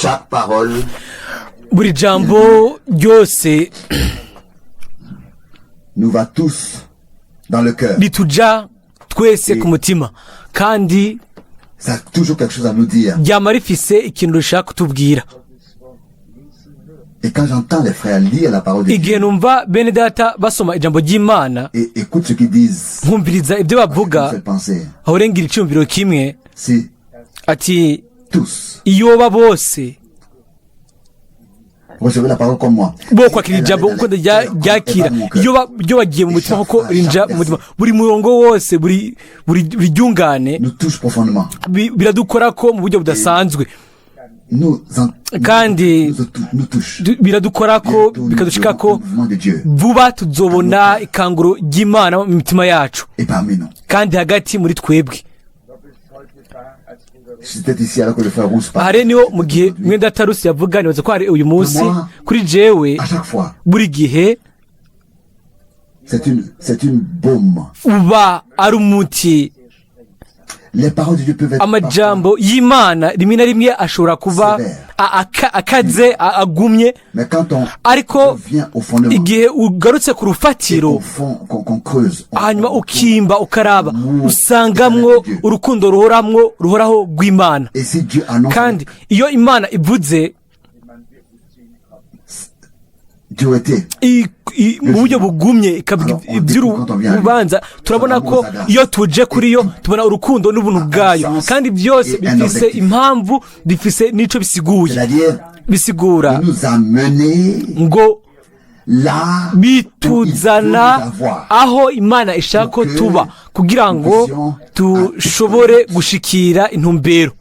Chaque parole Buri jambo ryose nous va tous dans le cœur. Rituja twese ku mutima kandi Ça a toujours quelque chose à nous dire. Ryama rifise ikintu rishaka kutubwira. Et quand j'entends les frères lire la parole de Dieu Igihe numva bene data basoma ijambo ry'Imana et écoute ce qu'ils disent, nkumviriza ibyo bavuga, une seule pensée, aho rengira icyumviro kimwe c'est ati tous iyoba bose recevez la parole comme moi. Bo kwakira ijambo kuko ryakira iyo bagiye mu mutima kuko rinja mu mutima buri murongo wose buri ryungane Nous touche profondément. Biradukora ko mu buryo budasanzwe. Nous, en, Kandi nous touche. Biradukora ko Bientôt, nous bikadushika verrons ko le mouvement de Dieu vuba tuzobona ikanguro ry'Imana mu mitima yacu et parmi nous. Kandi hagati muri twebwe. J'étais ici alors que le frère Rousse Aha parlait. rero niho mu gihe mwenda Tarusi yavuga nibaza ko hari uyu munsi kuri jewe À chaque fois, buri gihe c'est une baume. Uba ari umuti. Les paroles de Dieu peuvent être Amajambo y'Imana rimwe na rimwe ashobora kuba akaze agumye, Mais quand on ariko revient au fondement, igihe ugarutse ku et rufatiro au fond, qu'on creuse, hanyuma ukimba ukaraba usangamwo urukundo ruhoramwo ruhoraho rw'Imana. Et si Dieu annonce Kandi iyo Imana ivuze dureté, mu buryo bugumye ikavuga iby'urubanza, turabona ko iyo tuje kuri yo tubona urukundo n'ubuntu bwayo kandi byose bifise impamvu, bifise n'icyo bisiguye c'est-à-dire bisigura il nous a menés ngo là où il bituzana veut nous avoir. Aho Imana ishaka ko tuba kugira ngo dushobore gushikira intumbero.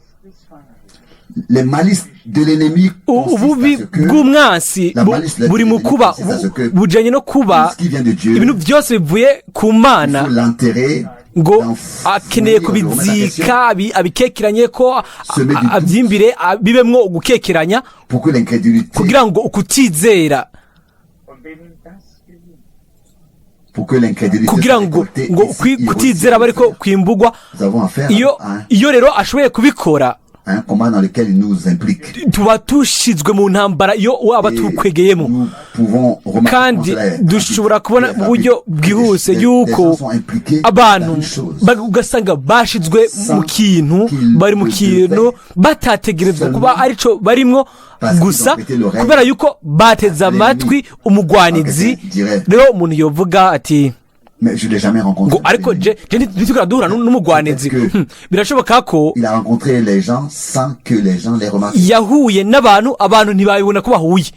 Les malices de l'ennemi Ububi bw'umwansi buri mu kuba bujanye no kuba ibintu byose bivuye ku Mana ngo akeneye kubizika abikekeranye ko abyimbire bibemwo ugukekeranya kugira ngo ukutizera kugira ngo kutizera bariko kwimbugwa. Iyo rero ashoboye kubikora, un combat dans lequel il nous implique. Tuba tushizwe mu ntambara iyo waba tukwegeyemo kandi dushobora kubona mu buryo bwihuse yuko abantu ugasanga bashizwe mu kintu bari mu kintu batategerezwa kuba arico barimwo gusa kubera yuko bateze amatwi umugwanizi. Rero umuntu yovuga ati ngo ariko je ntitugera duhura n'umugwanizi. Birashoboka ko yahuye n'abantu abantu ntibabibona ko bahuye.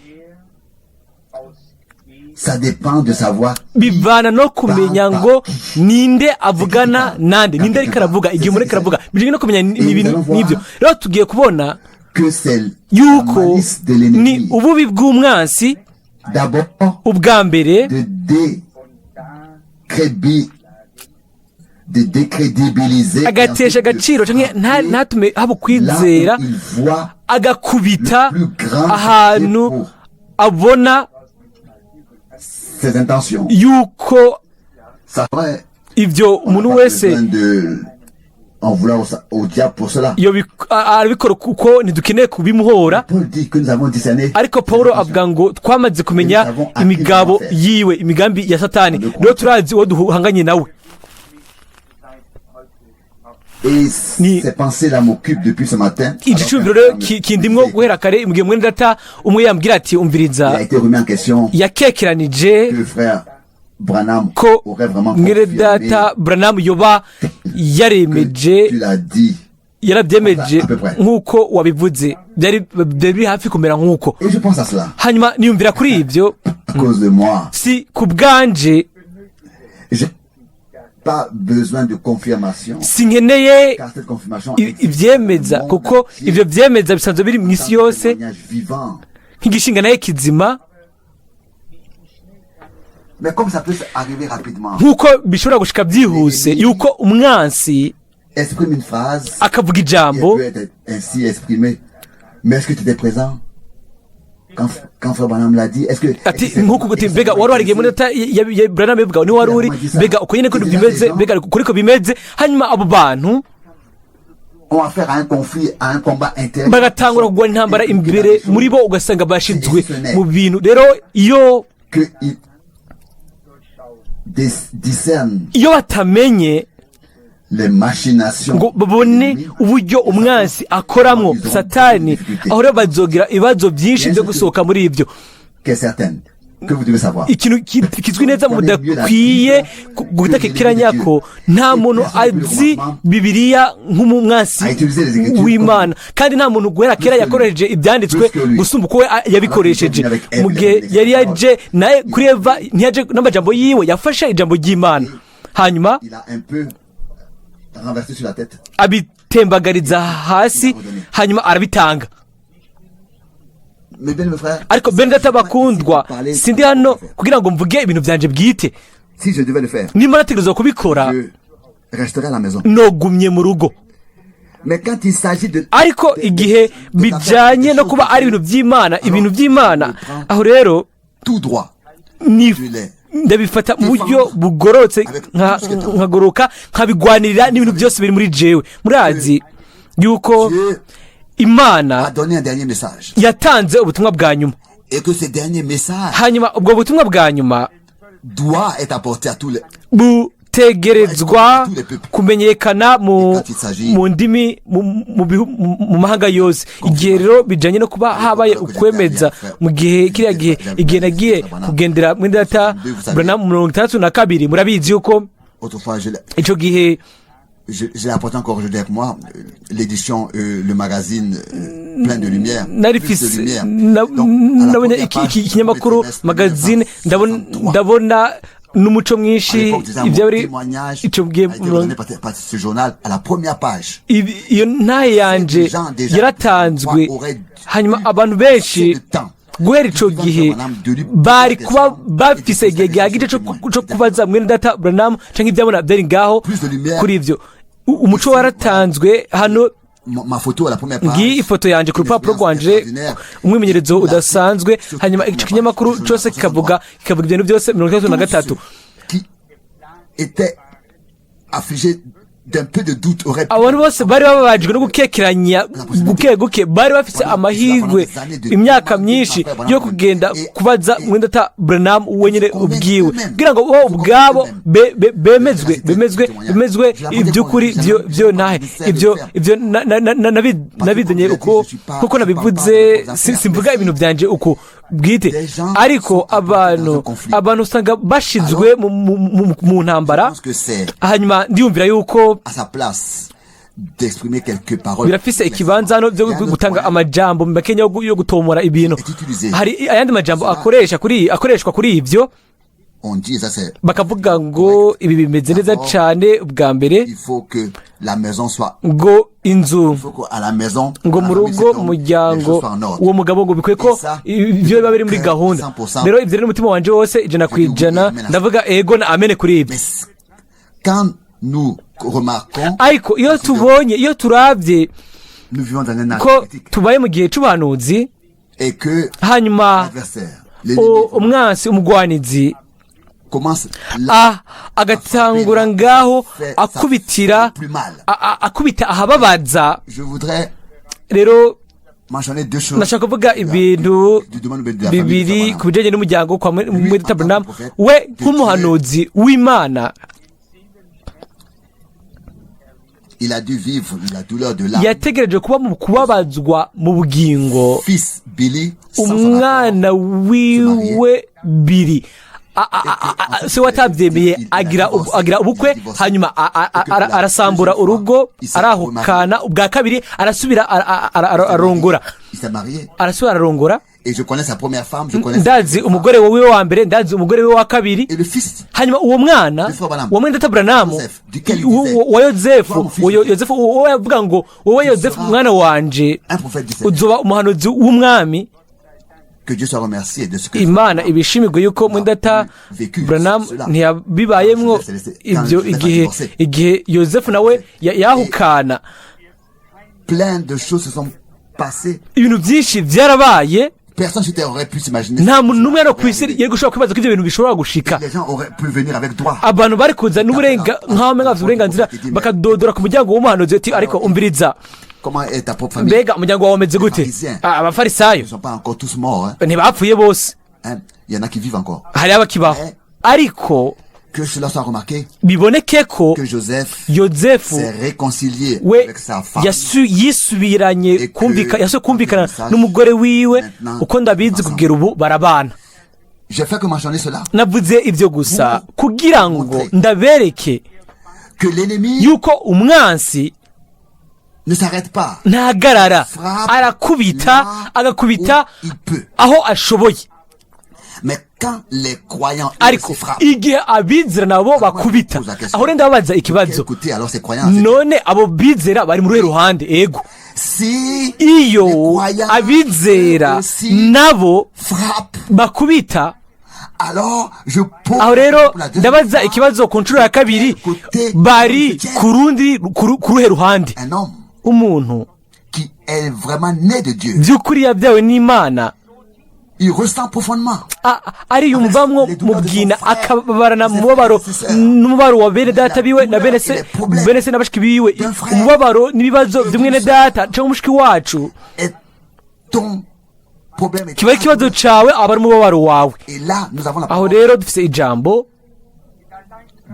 Bivana no kumenya ngo ninde avugana nande, ninde ariko aravuga igihe umuntu ariko aravuga bijyanye no kumenya ibintu n'ibyo. Rero tugiye kubona yuko ni ububi bw'umwansi ubwa mbere agatesha agaciro ntatume haba ukwizera agakubita ahantu abona yuko ibyo umuntu wese arabikora kuko ntidukeneye kubimuhora. Ariko Paul avuga ngo twamaze kumenya imigabo yiwe, imigambi ya Satani, rero turazi uwo duhanganye nawe. Igicumbi rero kindimwo guhera kare imbwiye mwene data umwe yambwira ati umviriza yakekeranije ko mwene data Branham yoba yaremeje yarabyemeje nk'uko wabivuze byari biri hafi kumera nk'uko. Hanyuma niyumvira kuri ibyo si ku bwanje sinkeneye ibyemeza kuko ibyo byemeza bisanzwe biri mu isi yose nk'igishinga nayo kizima nk'uko bishobora gushika byihuse yuko umwansi akavuga ijambo ati nk'uko uti mbega wari warigiye muri data ya Branham bivuga ni wari uri mbega uko nyine ko bimeze mbega kuri ko bimeze. Hanyuma abo bantu ont affaire à un conflit, à un combat intérieur. Bagatangura kurwana intambara imbere muri bo, ugasanga bashizwe mu bintu. Rero iyo Que ils discernent iyo batamenye les machinations ngo babone uburyo umwansi akoramwo, Satani, aho rero bazogira ibibazo byinshi byo gusohoka muri ibyo. Qui est certaine, que vous devez savoir. Ikintu kizwi neza mudakwiye gutekekeranya ko nta muntu azi Bibiliya nk'umwansi w'Imana, kandi nta muntu guhera kera yakoresheje Ibyanditswe gusumba uko we yabikoresheje. Mu gihe yari yaje nawe kuri Eva, ntiyaje n'amajambo yiwe, yafashe ijambo ry'Imana, hanyuma Il a un peu renversé sur la tête. abitembagariza hasi, hanyuma arabitanga. Mais bien, mes frères, Ariko bene Data bakundwa, sindi hano kugira ngo mvuge ibintu byanje bwite. Si je devais le faire, Nimba nategerezwa kubikora, je resterais à la maison. nogumye mu rugo. Mais quand il s'agit de Ariko igihe bijyanye no kuba ari ibintu by'Imana, ibintu by'Imana, aho rero tout droit, ni ndabifata mu buryo bugororotse, nkagoroka, nkabigwanirira n'ibintu byose biri muri jewe. Murazi yuko Dieu Imana a donné un dernier message. yatanze ubutumwa bwa nyuma. Et que ce dernier message Hanyuma ubwo butumwa bwa nyuma doit être apporté à tous les butegerezwa kumenyekana mu ndimi, mu mahanga yose. Igihe rero bijyanye no kuba habaye ukwemeza mu gihe kiriya gihe, igihe nagiye kugendera muri Data Branham 62, murabizi yuko Autrefois, icyo gihe j'ai apporté encore aujourd'hui avec moi l'édition, le magazine plein de lumière. Nari Plus de mfise lumière. Donc, à la nabonye première page, ikinyamakuru magazine, ndabona n'umuco mwinshi ibyo ari icyo gihe. Par ce journal à la première page. Iyo ntahe yanje yaratanzwe, hanyuma abantu benshi guhera ico gihe bari kuba bafise igihe gihagije co kubaza mwene Data Branham canke ivyabona vyari ngaho kuri ivyo. Umuco waratanzwe hano. Ma photo à la première page. Ngiyi ifoto yanje ku rupapuro rwanje, umwimenyerezo udasanzwe. Hanyuma ico kinyamakuru cose kikavuga ibintu byose 63. Qui étaient affligés d'un peu de doute auraient pu Abantu bose bari bababajwe no gukekeranya guke guke bari bafise amahirwe imyaka myinshi yo kugenda kubaza mwene Data Branham wenyine ubwiwe, kugira ngo bo ubwabo bemezwe iby'ukuri byo ntahe. Ibyo nabizanye uko kuko nabivuze, simvuga ibintu byanje uko bwite, ariko abantu usanga bashinzwe mu ntambara. Je pense que c'est Hanyuma ndiyumvira yuko à sa place d'exprimer quelques paroles. Birafise ikibanza hano byo gutanga amajambo makenya yo gutomora ibintu. Hari ayandi majambo akoresha kuri akoreshwa kuri ibyo. On dit, ça c'est, Bakavuga ngo ibi bimeze neza cyane bwa mbere, il faut que la maison soit, ngo inzu il faut qu'à la maison, ngo mu rugo, mu muryango, uwo mugabo ngo bikwiye ko ibyo biba biri muri gahunda. Rero ibyo rero n'umutima wanje wose 100% ndavuga ego na amene kuri ibyo. Mais quand nous remarquons, Ariko iyo tubonye, iyo turabye nous vivons dans un âge ko critique tubaye mu gihe c'ubuhanuzi, et que hanyuma l'adversaire, l'ennemi, umwansi, umugwanizi, commence là, agatangura ngaho akubitira akubita ahababaza. Je voudrais Rero mentionner deux choses. Ndashaka kuvuga ibintu Du domaine de la famille de bibiri Branham. ku bijyanye n'umuryango kwa mwene Branham. We nk'umuhanuzi w'Imana, Il a dû vivre la douleur de l'âme. yategereje kuba mu kubabazwa mu bugingo. Fils Billy, sans son accord, Umwana wiwe Billy, se watabyemeye, agira ubukwe, hanyuma arasambura urugo, arahukana ubwa kabiri, arasubira arongora. Il s'est marié. Arasubira ararongora. Et je connais sa première femme, je connais Ndazi umugore wiwe wa mbere, ndazi umugore we wa kabiri. Et le fils Hanyuma uwo mwana wa mwene Data Branham, wa Yozefu, Yozefu wowe yavuga ngo: "Wowe Yozefu mwana wanje, un prophète du Seigneur. uzoba umuhanuzi w'Umwami." Que Dieu soit remercié de ce que Imana ibishimirwe yuko mwene Data Branham ntiyabibayemwo ibyo igihe Yozefu nawe yahukana. Plein de choses se sont passées Ibintu byinshi byarabaye. Personne sur terre aurait pu s'imaginer. Nta muntu n'umwe hano ku isi yari gushobora kwibaza ko ibyo bintu bishobora gushika. Les gens auraient pu venir avec droit. Abantu bari kuza n'uburenga nk'aho bamenga bafite uburenganzira, bakadodora ku muryango w'umuhanuzi ati: "Ariko umviriza." Comment est ta propre famille? Mbega umuryango wawe umeze gute? Ah, abafarisayo Ils ne sont pas encore tous morts. Hein? ntibapfuye bose. Hein? Il y en a qui vivent encore. Hariho abakibaho, ariko Que cela soit remarqué, biboneke ko que Joseph Yozefu s'est réconcilié we avec sa femme. Yisubiranye kumvika, yasubiye kumvikana n'umugore wiwe. Uko ndabizi, kugera ubu barabana. J'ai fait que mentionner cela. Navuze ibyo gusa kugira ngo ndabereke Que l'ennemi yuko umwansi ne s'arrête pas. ntahagarara, arakubita, agakubita aho ashoboye. Mais quand les croyants eux Ariko aussi frappent, igihe abizera nabo bakubita, aho rero ndababaza ikibazo: écoutez alors ces croyants. None abo bizera bari mu ruhe ruhande? Ego, Si iyo les croyants abizera aussi nabo frappent, bakubita, alors je pose aho rero pour la deuxième ndabaza fois, ikibazo ku nshuro ya kabiri: bari ku rundi ku ruhe ruhande? Un homme Umuntu qui est vraiment né de Dieu, by'ukuri yabyawe n'Imana, il ressent profondément ariyumvamwo mu bwina, akababarana mu mubabaro n'umubabaro wa bene data biwe na bene se na bashiki biwe, umubabaro n'ibibazo by'umwene data cyangwa umushiki wacu. est ton problème. Kiba ari ikibazo cawe, aba ari umubabaro wawe. Et là, nous avons la Aho parole. rero dufise ijambo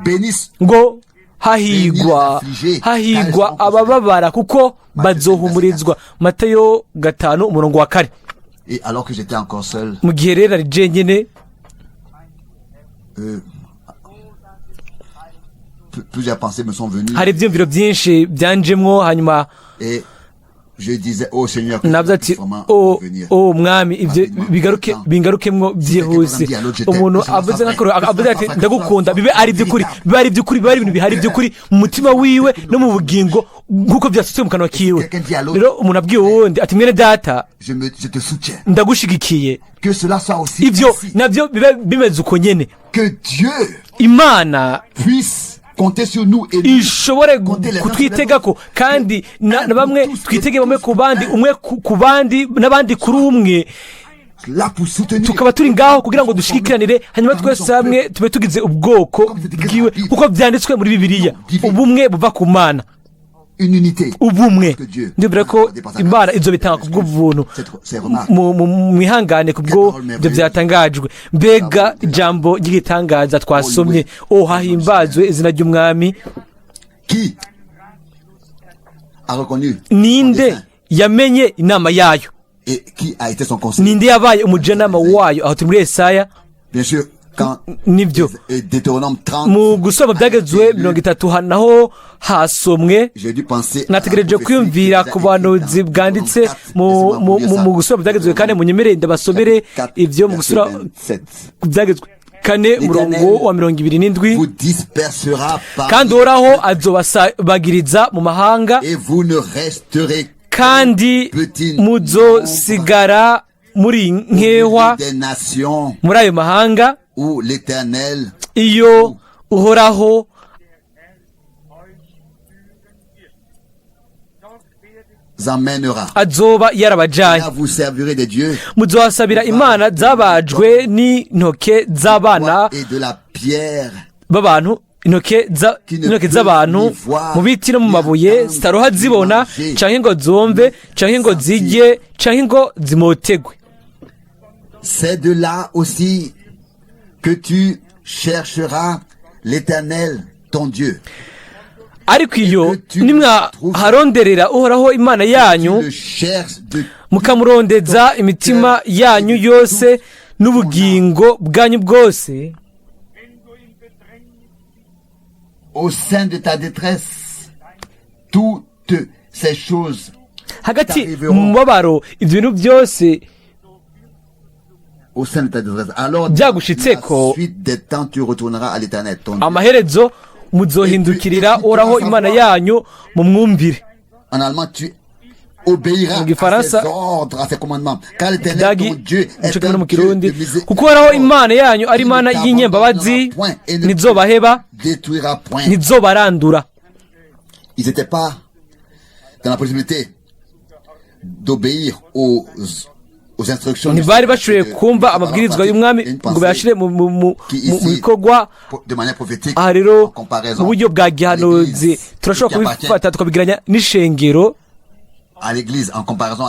Bénisse ngo: "Hahigwa, hahigwa abababara, kuko bazohumurizwa." Matayo 5 umurongo wa 4. Et alors que j'étais encore seul, Mu gihe rero ari jenyine, plusieurs pensées me sont venues. hari ibyiyumviro byinshi byanjemwo, hanyuma Et je disais, oh Seigneur, que navuze ati: vraiment "O venir. o Mwami, ibyo bigaruke, bingarukemwo byihuse." Umuntu avuze nk'akoro, avuze ati: "Ndagukunda," bibe ari iby'ukuri, bibe ari iby'ukuri, bibe ari ibintu bihari by'ukuri mu mutima wiwe no mu bugingo, nk'uko byasutse mu kanwa kiwe. Rero umuntu abwiye uwundi ati: "Mwene data, Je te soutiens." ndagushigikiye." Que cela soit aussi Ibyo ainsi. nabyo bibe bimeze uko nyene. Que Dieu Imana puisse compter sur nous et nous ishobore kutwitegako, kandi na bamwe twitege bamwe ku bandi, umwe ku bandi n'abandi kuri umwe, là pour soutenir. tukaba turi ngaho kugira ngo dushigikiranire, hanyuma twese hamwe tube tugize ubwoko bwiwe, kuko byanditswe muri Bibiliya: ubumwe buva ku Mana. Une unité. Ubumwe, ndibwira ko Imana ibyo bitanga ku bw'ubuntu. Mwihangane kubwo ibyo byatangajwe. Mbega ijambo ry'igitangaza twasomye! O hahimbazwe izina ry'Umwami! Qui a reconnu son Ninde dessein yamenye inama yayo? et qui a été son conseiller? Ninde yabaye umujanama wayo? Aho turi muri Esaya. Bien sûr, quand Nibyo. et Deutéronome 30, Mu gusoma Byagezwe 30 naho hasomwe, j'ai dû penser nategereje kwiyumvira ku buhanuzi bwanditse mu gusoma Byagezwe kane. Munyemerere ndabasomere ibyo mu gusura Byagezwe 4 umurongo wa 27. Vous dispersera parmi Kandi Uhoraho azobasabagiriza mu mahanga, et vous ne resterez kandi petit muzosigara muri nkehwa des nations muri ayo mahanga où l'Éternel iyo Uhoraho emmènera. azoba yarabajanye. Là, vous servirez des dieux Muzohasabira imana zabajwe n'intoke z'abana et de la pierre b'abantu, intoke z'abantu, mu biti no mu mabuye, zitaroha zibona, canke ngo zumve, canke ngo zirye, canke ngo zimotegwe. C'est de là aussi que tu chercheras l'Éternel, ton Dieu. Ariko iyo nimwaharonderera Uhoraho Imana yanyu, Tu le cherches de mukamurondeza imitima yanyu yose n'ubugingo bwanyu bwose, au sein de ta détresse, toutes ces choses hagati mu mubabaro ibyo bintu byose au sein de ta détresse. Alors, byagushitseko, la suite des temps, tu retourneras à l'Éternel, ton Dieu. amaherezo muzohindukirira Uhoraho Imana yanyu, mumwumvire. En allemand, tu obéiras Mu à Gifaransa, ses ordres, à ses commandements. Car l'Éternel, Kidagi, ton Dieu, nico est kimwe no un mu Dieu Kirundi, de miséricorde. kuko Uhoraho Imana yanyu ari Il ne Imana y'inyembabazi, t'abandonnera point et ne ntizobaheba, détruira point. ntizobarandura. Ils n'étaient pas dans la possibilité d'obéir aux aux instructions du Ntibari Seigneur bashoboye et de kumva mettre en amabwirizwa pratique y'umwami une ngo pensée bayashyire qui mu ici, bikorwa. de manière prophétique, Aha rero en comparaison mu buryo bwa à gihanuzi l'église turashobora qui appartient kubifata tukabigeranya n'ishengero à l'église en comparaison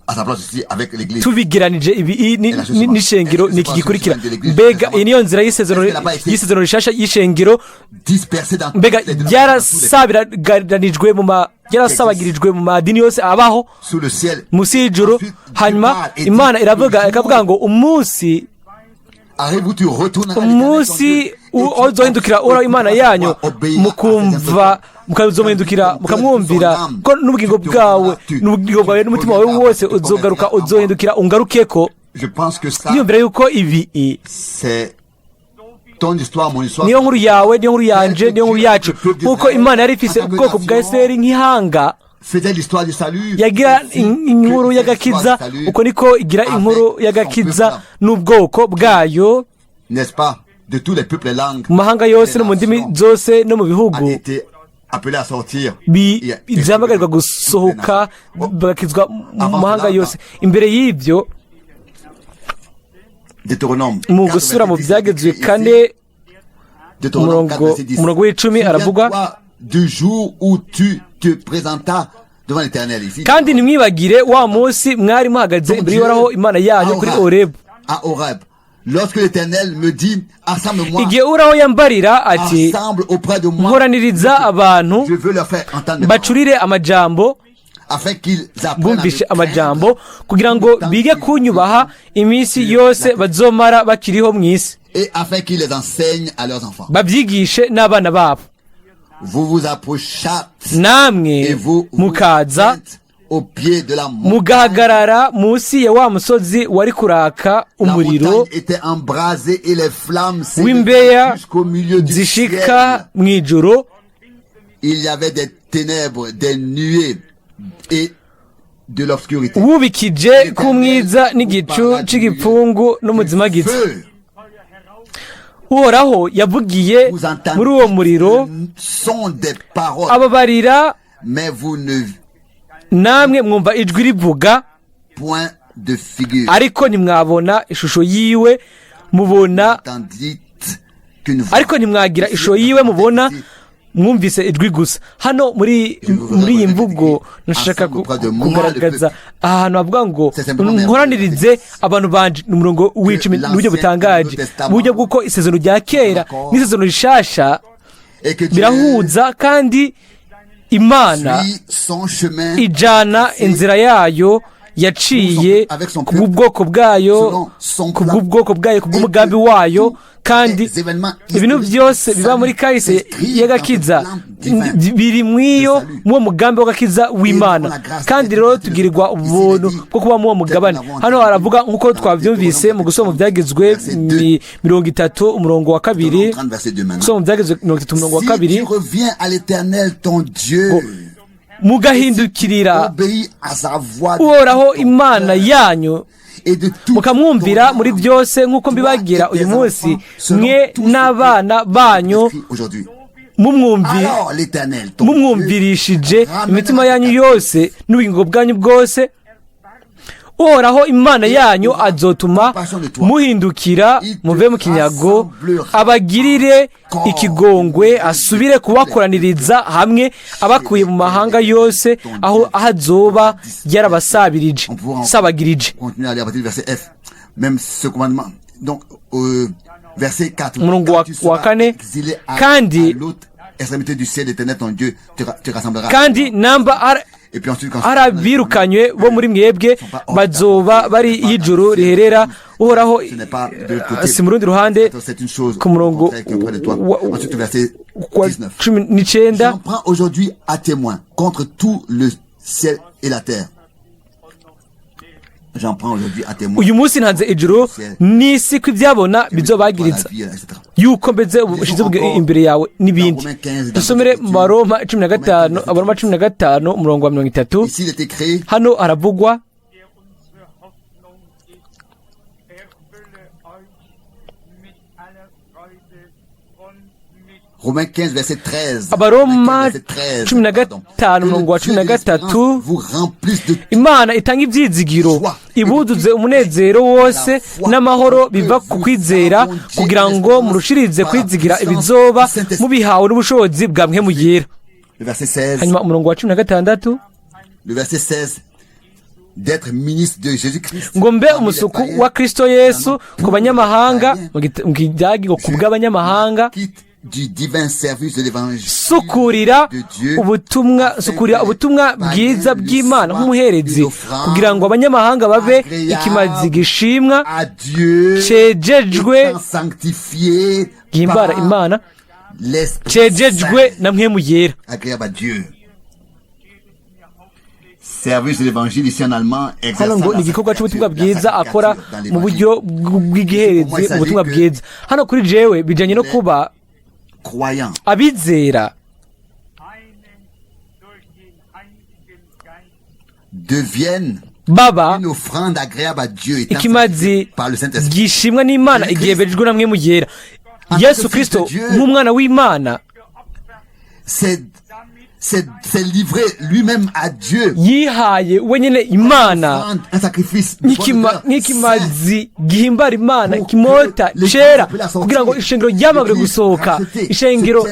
à sa place ici avec l'église. Tubigeranije ibi n'ishengero Est-ce que ni iki c'est gikurikira. pas une Mbega iyi niyo nzira y'isezerano Est-ce qu'elle n'a pas été y'isezerano rishasha y'ishengero? Dispersée dans Mbega toutes les dénominations, dans tous les byarasabiranijwe mu ma byarasabagirijwe mu madini yose abaho sous le ciel. munsi y'ijuru? Ensuite, Dieu Hanyuma parle et dit, Imana iravuga le ikavuga jour ngo umunsi arrive où tu retourneras à l'Éternel ton umunsi Dieu, et tu uzohindukira Uhoraho Imana écouteras sa yanyu voix, obéiras à ses mukumva instructions. mukazomuhindukira mukamwumvira ko n'ubugingo bwawe n'ubugingo bwawe n'umutima wawe wose uzogaruka uzohindukira ungarukeko. Je pense que ça, Niyumvira yuko ibi c'est ton histoire, mon histoire. niyo nkuru yawe, niyo nkuru yanje, niyo nkuru yacu. Nk'uko Imana yari ifise ubwoko bwa Isirayeli nk'ihanga Faisait l'histoire du salut. yagira Ainsi inkuru que y'agakiza, l'histoire du salut uko niko igira avec inkuru son y'agakiza peuple, n'ubwoko bwayo n'est-ce pas, de tous les peuples et langues, mu mahanga yose les no mu ndimi nations zose no mu a bihugu été appelé à sortir. Byamagarirwa gusohoka bagakizwa mu mahanga yose. Imbere y'ibyo Deutéronome mu gusubira mu Byagezwe 4 Deutéronome 4, verset 10. umurongo w'10 aravuga Souviens-toi du jour où tu te présentas devant l'Éternel ici. Kandi ntimwibagire wa munsi mwari muhagaze Ton imbere Dieu, y'Uhoraho Imana yanyu à kuri Horeb. Orebu. À Horeb. Lorsque l'Éternel me dit, assemble-moi, Igihe Uhoraho yambarira ati assemble auprès de moi, nkoraniriza abantu je veux leur faire entendre mes paroles, bacurire amajambo afin qu'ils apprennent à me bumvishe craindre amajambo kugira ngo bige kunyubaha iminsi yose bazomara bakiriho mu isi et afin qu'ils les enseignent à leurs enfants. Babyigishe n'abana babo. Vous vous approchâtes Namwe et vous vous mukaza tîntes au pied de la montagne. Mugahagarara munsi ya wa musozi wari kuraka La umuriro montagne était embrasée et les flammes s'élevaient w'imbeya jusqu'au milieu du zishika ciel. mu ijuru. Il y avait des ténèbres, des nuées et de l'obscurité. Wubikije k'umwiza n'igicu c'igipfungu n'umuzimagizi. Feu, Uhoraho yavugiye vous entendez muri uwo muriro le son des paroles, ababarira mais vous ne namwe mwumva ijwi rivuga point de figure. ariko ntimwabona ishusho yiwe mubona Tandis qu'une voix. ariko ntimwagira ishusho yiwe mubona mwumvise ijwi gusa. Hano muri iyi mvugo nashaka kugaragaza ahantu havuga ngo nkoranirize abantu banje ni umurongo w'10 ni uburyo butangaje mu buryo bw'uko isezerano rya kera n'isezerano rishasha Et que Dieu birahuza kandi Imana suit son chemin ijana inzira yayo yaciye ku bw'ubwoko bwayo ku bw'ubwoko bwayo ku bw'umugambi wayo kandi ibintu byose biba muri kahise y'agakiza biri mw'iyo mw'uwo mugambi w'agakiza w'Imana. Kandi rero tugirirwa ubuntu bwo kuba muri uwo mugabane. Hano haravuga nk'uko twabyumvise mu gusoma mu Byagezwe 30 umurongo wa 2 30, verset 2 maintenant. Gusoma mu Byagezwe 30 umurongo wa Si 2 tu reviens à l'Éternel ton Dieu, mugahindukirira obéis à sa voix de Uhoraho tout ton Imana cœur yanyu et de toute mukamwumvira ton muri âme, byose nk'uko toi mbibagira et tes uyu munsi enfants, selon mwe tout ce n'abana que banyu écrit aujourd'hui. Alors l'Éternel, ton Dieu, mumwumvirishije ramènera imitima yanyu ta yose n'ubugingo bwanyu bwose Uhoraho Imana yanyu azotuma muhindukira muve mu kinyago abagirire ikigongwe asubire kubakoraniriza hamwe abakuye mu mahanga yose aho azoba yarabasabirije On pourra encore sabagirije. continuer à lire à partir du verset F. Même ce commandement. Donc, verset 4. Umurongo Quand tu wa seras 4 exilé kandi à l'autre extrémité du ciel, l'Éternel, ton Dieu, te rassemblera. Kandi namba Et puis ensuite, quand hari abirukanywe bo muri mwebwe bazoba bari y'ijuru riherera Uhoraho Ce n'est pas de l'autre côté. si mu rundi ruhande C'est une chose ku murongo au contraire qui est auprès de toi. Ensuite, verset wa 19. 19. J'en prends aujourd'hui à témoin contre tout le ciel et la terre. J'en prends aujourd'hui à témoin. Uyu munsi ntanze ijuru n'isi ko ibyabona bizobagiriza La vie, etc. yuko mbeze ushize imbere yawe n'ibindi. Dusomere mu Baroma 15 Abaroma 15 umurongo wa 30. Ici, il est écrit, Hano haravugwa der unsere Hoffnung ist. Erfülle euch mit aller Freude und mit Romains 15, verset 13. Abaroma Romains 15, verset 13, 15, pardon. umurongo wa Que le Dieu de 13, l'espérance vous remplisse de Imana itanga ibyizigiro ibuzuze umunezero wose n'amahoro biva ku kwizera, kugira ngo murushirize kwizigira ibizoba, mubihawe n'ubushobozi bwa Mpwemu Yera. Le verset 16. Hanyuma umurongo wa 16. Le verset 16. D'être ministre de Jésus-Christ. Ngo mbe Parmi les umusuku païens, wa Kristo Yesu ku banyamahanga, mu kidagi ngo ku bw'abanyamahanga, quitte du divin service de l'évangile sukurira de Dieu, ubutumwa, sukurira ubutumwa bwiza bw'Imana nk'umuherezi, kugira ngo abanyamahanga babe ikimazi gishimwa à Dieu, cejejwe, étant sanctifié gihimbara par Imana, l'Esprit cejejwe Saint. na Mpwemu Yera. Agréable à Dieu. Service de l'évangile ici en allemand, Hano exerçant ngo la ni igikorwa cy'ubutumwa sacrificature, la bwiza akora sacrificature dans mu buryo bw'igiherezi mu butumwa bwiza. Hano kuri jewe bijanye no kuba croyant. abizera einen durch den Heiligen Geist Deviennent baba une offrande agréable à Dieu étant ikimazi sanctifiée par le Saint-Esprit. gishimwa n'Imana igihe bejejwe na Mpwemu Yera. Yesu Kristo nk'umwana w'Imana C'est livré lui-même à Dieu. yihaye wenyine Imana Offrande, un sacrifice de bonne odeur, saint, nk'ikimazi gihimbara Imana, kimota cera, kugira ngo ishengero ryamagare gusohoka, ishengero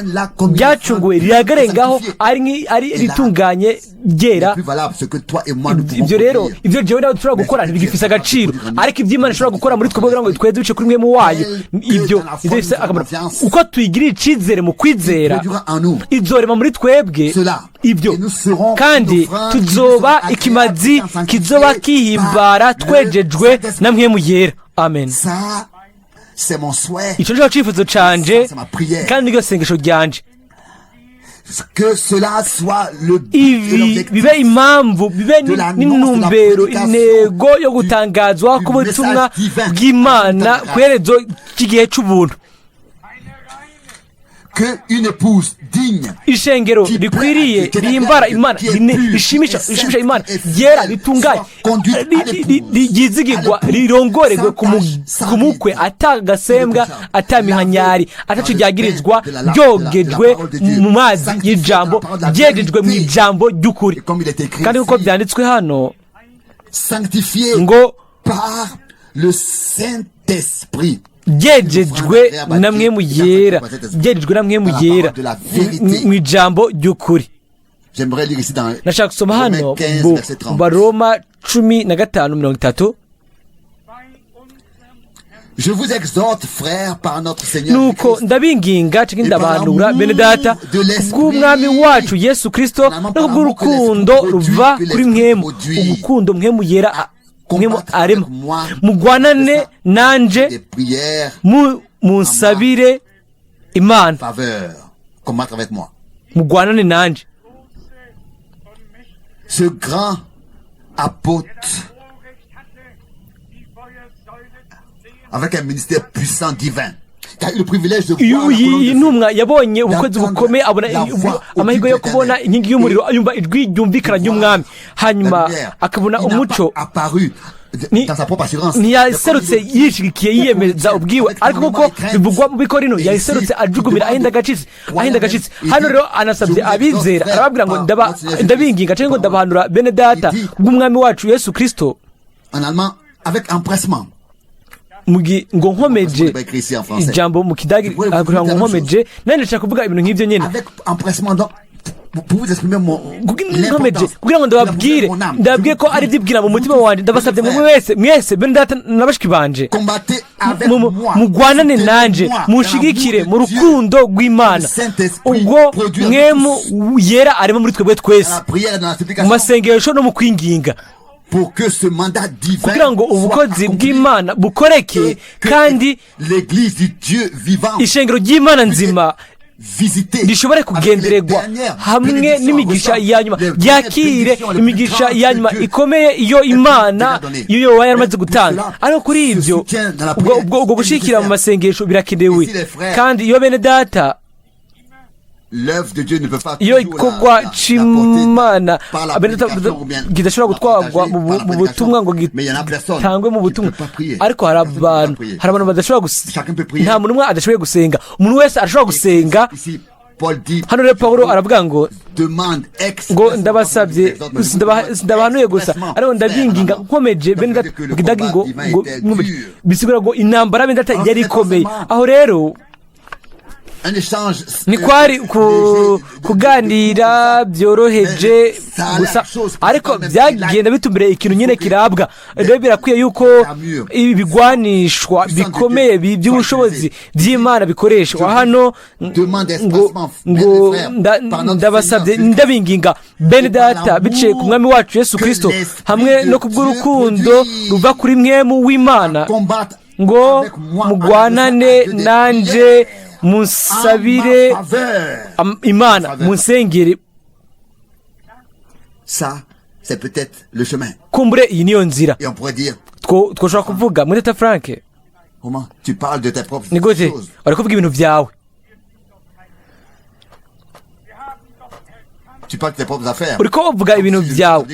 ryacunguwe rihagare ngaho ari ritunganye, ryera. n'est plus valable ce que toi et moi nous pouvons Ibyo rero, produire. ibyo jewe nawe dushobora gukora ntibigifise agaciro, ariko ibyo Imana ishobora gukora muri twebwe kugira ngo tweze bice kuri Mpwemu wayo, ibyo nivyo bifise akamaro. Uko tuyigirira icizere mu kwizera, Produira en nous izorema muri twebwe cela. ibyo, Et nous serons kandi une offrande tuzoba qui nous sera ikimazi agréable, kizoba kihimbara, par le twejejwe Saint-Esprit. na Mpwemu Yera. Amen. Ça, c'est mon souhait. Ico nico cifuzo canje, C'est ma prière. kandi niryo sengesho ryanje. Que cela soit le but et Ibi l'objectif bibe impamvu, bibe de l'annonce n'intumbero, de la intego yo gutangazwa du k'ubutumwa message divin. bw'Imana ku iherezo ry'igihe c'ubuntu. eine reine Que une épouse digne Ishengero rikwiriye, rihimbara Imana, rishimisha Imana, ryera, ritunganye, ryizigirwa, rirongorerwe ku mukwe atagasembwa, ataminkanyari, ataco ryagirizwa, ryogejwe mu mazi y'ijambo, ryegejwe mu ijambo ry'ukuri. Et comme il est écrit Kandi nkuko ici, byanditswe hano sanctifié ngo par le Saint-Esprit. ryejejwe na Mpwemu Yera, ryejejwe na Mpwemu Yera mu ijambo ry'ukuri. J'aimerais lire ici dans Nashaka gusoma hano Romains 15, mu verset 30. Baroma 15:30. bei unserem Herrn Je vous exhorte, frères, par notre Seigneur Nuko Jésus-Christ, ndabinginga canke ndabahanura, bene data, kubw'Umwami wacu Yesu Kristo no kubw'urukundo ruva kuri Mpwemu, urukundo Mpwemu Yera Mpwemu arema, mugwanane nanje des prières munsabire Imana. faveur. Combattre avec moi. Mugwanane nanje. große und mächtige, Ce grand apôtre, Vorrecht hatte, die Feuersäule zu sehen, avec un ministère puissant divin, qui a eu le privilège de Iyo voir la iyi colonne de feu, ntumwa yabonye ubukozi bukomeye, abona amahirwe yo kubona inkingi y'umuriro, yumva ijwi ryumvikana ry'Umwami, hanyuma la lumière. akabona Il n'a umuco. pas apparu dans sa propre assurance. Ntiyaserutse yishigikiye, yiyemeza ubwiwe, ariko kuko bivugwa mu Bikorino, yaserutse ajugumira, ahinda agacitsi, ahinda agacitsi. Hano rero anasabye abizera, arababwira ngo ndabinginga cyangwa ngo ndabahanura, bene data, bw'Umwami wacu Yesu Kristo. En allemand, avec empressement. Ngo nkomeje, ijambo mu kidagi avuga ngo nkomeje. Nanjye ndashaka kuvuga ibintu nk'ibyo nyine. Avec empressement, donc, pour vous exprimer mon Nkomeje kugira ngo ndababwire, ndababwire ko ari ibyibwira mu mutima wanjye. Ndabasabye mwe mwese, mwese bene data na bashiki banje, Combattez avec moi. mugwanane nanje, munshigikire mu rukundo rw'Imana, ubwo Mpwemu Yera arimo muri twebwe twese, Dans la prière et dans la mu supplication, masengesho no mu kwinginga, pour que ce mandat divin kugira ngo soit ubukozi accompli bw'Imana bukoreke, et que kandi l'église du Dieu vivant ishengero ry'Imana nzima visiter rishobore avec les kugendererwa dernières hamwe bénédictions, n'imigisha ya nyuma, les dernières ryakire bénédictions les plus imigisha grandes ya que nyuma Dieu ikomeye iyo Imana déjà donné. iyo yoba yaramaze Mais pour gutanga. cela, Ariko kuri ce ibyo, soutien dans la ubwo prière ubwo est gushyigikira mu nécessaire. masengesho birakenewe. Et si les frères Kandi iyo bene data Iyo igikorwa c'Imana kidashobora gutwarwa mu butumwa ngo gitangwe mu butumwa, ariko hari abantu badashobora, nta muntu umwe adashoboye gusenga. Umuntu wese arashobora gusenga. Hano rero Pawulo aravuga ngo ndabasabye, ndabahanuye gusa, ariko ndabinginga nkomeje, bene data, ngo bisigura ngo intambara, bene data, yari ikomeye. Aho rero ntikwari kuganira byoroheje gusa, ariko byagenda bitumbereye ikintu nyine kirabwa. Rero birakwiye yuko ibigwanishwa bikomeye by'ubushobozi by'Imana bikoreshwa. Hano ngo ndabasabye, ndabinginga, bene data, biciye ku Mwami wacu Yesu Kirisito hamwe no kubw'urukundo ruva kuri Mpwemu w'Imana, ngo mugwanane nanje, munsabire Imana, munsengere. Ça, c'est peut-être le chemin. Kumbure iyi niyo nzira. Et on pourrait dire, Twoshobora kuvuga muri data Frank, comment tu parles de tes propres ni gute choses? Uri kuvuga ibintu byawe. Tu parles de tes propres affaires. Uriko uvuga ibintu byawe.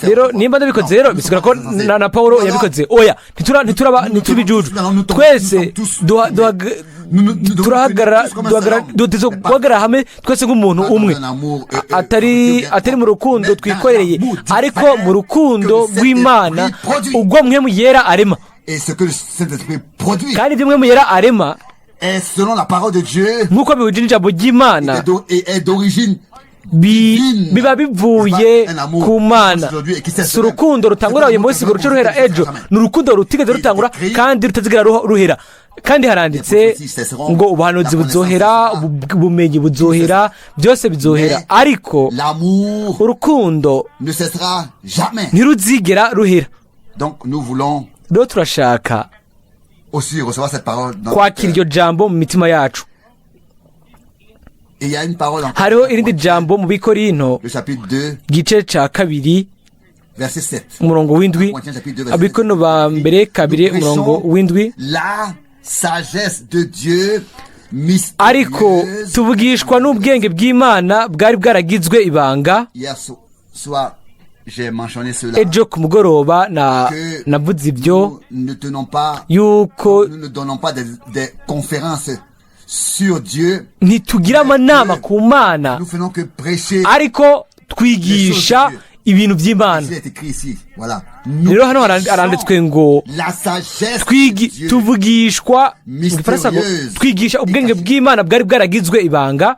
Rero nimba ndabikoze, rero bisigura ko na Paulo yabikoze. Oya, ntituraba, ntitubijuju. Twese turahagarara, guhagarara hamwe twese nk'umuntu umwe, atari mu rukundo twikoreye, ariko mu rukundo rw'Imana ubwo Mpwemu Yera arema. Kandi ibyo Mpwemu Yera arema nk'uko bihuje n'ijambo ry'Imana biba bivuye ku Mana. Si urukundo rutangura uyu munsi ngo ruce ruhera ejo, ni urukundo rutigeze rutangura kandi rutazigera ruhera. Kandi haranditse ngo ubuhanuzi buzohera, ubumenyi buzohera, byose bizohera, ariko urukundo ntiruzigera ruhera. Rero turashaka kwakira iryo jambo mu mitima yacu. Hariho irindi jambo mu Bikorinto gice cya 2, umurongo w'7. Abikorinto ba mbere 2, umurongo w'7: "Ariko tuvugishwa n'ubwenge bw'Imana bwari bwaragizwe ibanga." Ejo ku mugoroba navuze ibyo yuko ntitugira amanama ku Mana, ariko twigisha ibintu by'Imana. Rero hano haranditswe ngo tuvugishwa, mu Gifaransa ngo twigisha ubwenge bw'Imana bwari bwaragizwe ibanga,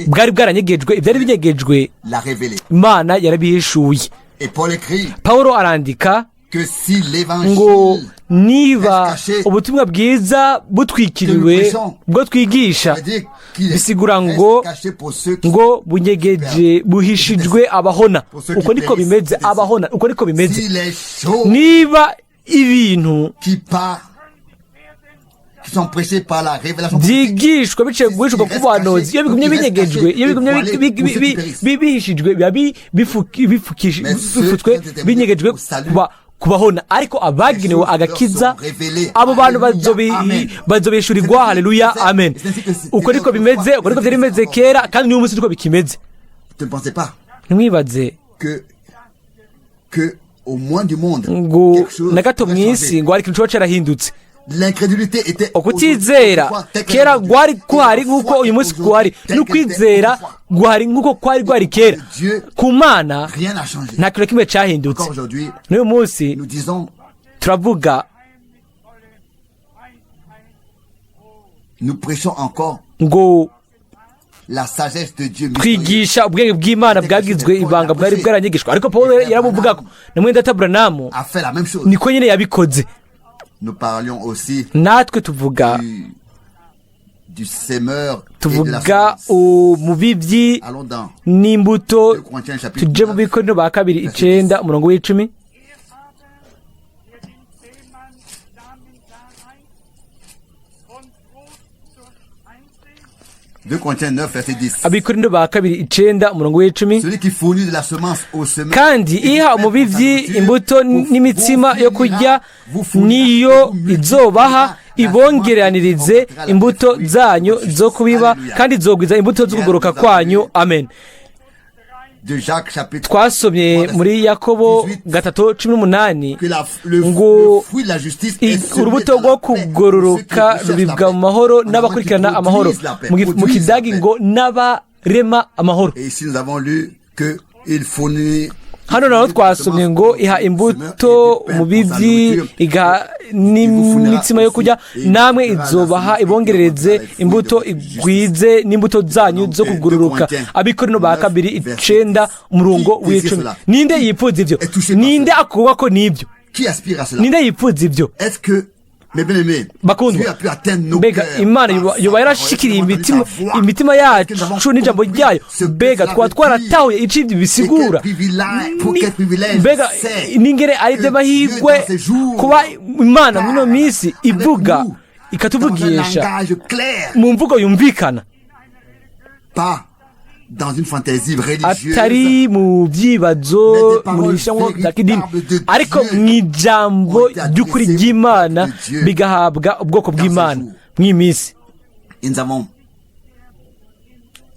bwari bwaranyegejwe. Ibyari binyegejwe, Imana yarabihishuye. Paul arandika ngo niba ubutumwa bwiza butwikiriwe bwo twigisha, bisigura ngo bunyegeje, buhishijwe abahona. Uko niko bimeze, abahona, uko niko bimeze. Niba ibintu byigishwa biciye guhishwa ku buhanuzi, iyo bigumye binyegejwe, iyo bigumye bihishijwe, biba bifutswe, binyegejwe kubahona, ariko abagenewe agakiza, abo bantu bazobishurirwa. Haleluya, amen. Uko niko bimeze, uko niko byari bimeze kera, kandi n'uyu munsi niko bikimeze. Ntimwibaze ngo na gato mu isi ngo hari ikintu kiba cyarahindutse. Ukutizera kera gwari kuhari nk'uko uyu munsi kuhari, n'ukwizera guhari nk'uko kwari gwari kera. Ku Mana nta kintu na kimwe cyahindutse. N'uyu munsi turavuga ngo twigisha ubwenge bw'Imana bwagizwe ibanga, bwari bwaranyigishwa, ariko Paul yarabuvuga ko na mwene data Buranamu niko nyine yabikoze. Natwe tuvuga umubibyi n'imbuto. Tujye mu Bikorinto ba kabiri 9, umurongo w'10. Abikorinto ba kabiri 9, umurongo w'10: "Kandi iha umubibyi imbuto n'imitsima yo kurya niyo izobaha Ibongeranirize imbuto zanyu zo kubiba, kandi izogwiza imbuto zo kugoroka kwanyu. Amen. De Jacques chapitre Twasomye muri Yakobo 3:18 que ngo le fruit de la justice est semé urubuto dans rwo la paix pour ceux qui kugororoka recherchent la rubibwa paix. mu mahoro En avant n'abakurikirana qui amahoro. produisent la paix, Mu produisent la kidagi paix. ngo n'abarema amahoro. Et ici nous avons lu que il fournit Hano naho twasomye ngo iha imbuto umubibyi, igaha n'imitsima yo kurya, namwe izobaha ibongerereze imbuto, igwize n'imbuto zanyu zo kugororoka. Abikorino ba kabiri 9 umurongo w'10. Ninde yipfuza ibyo? Ninde akurwa ko n'ibyo? Qui aspire à cela? Ninde yipfuza ibyo? Est-ce que, mes bien-aimés, Bakundwa, Dieu a pu atteindre nos mbega cœurs Imana par sa yoba parole? yarashikiriye Est-ce que nous avons imitima entendu sa voix? imitima Est-ce que nous avons yacu n'ijambo compris ryayo? ce que Mbega cela twaba veut dire? twaratahuye ico ibyo Et bisigura? quel privilège, pour quel privilège Mbega c'est n'ingere ari que iby'amahirwe Dieu, dans ces jours, kuba Imana muri ino parle minsi avec ivuga nous dans un ikatuvugisha langage clair, mu mvugo yumvikana, pas dans une fantaisie religieuse, atari mu byibazo Mais des mu paroles bishanwa bya kidini, véritables de ariko Dieu mu ijambo ont été ry'ukuri adressées ry'Imana au peuple de Dieu bigahabwa ubwoko dans bw'Imana ces jours. mw'iyi minsi. Et nous avons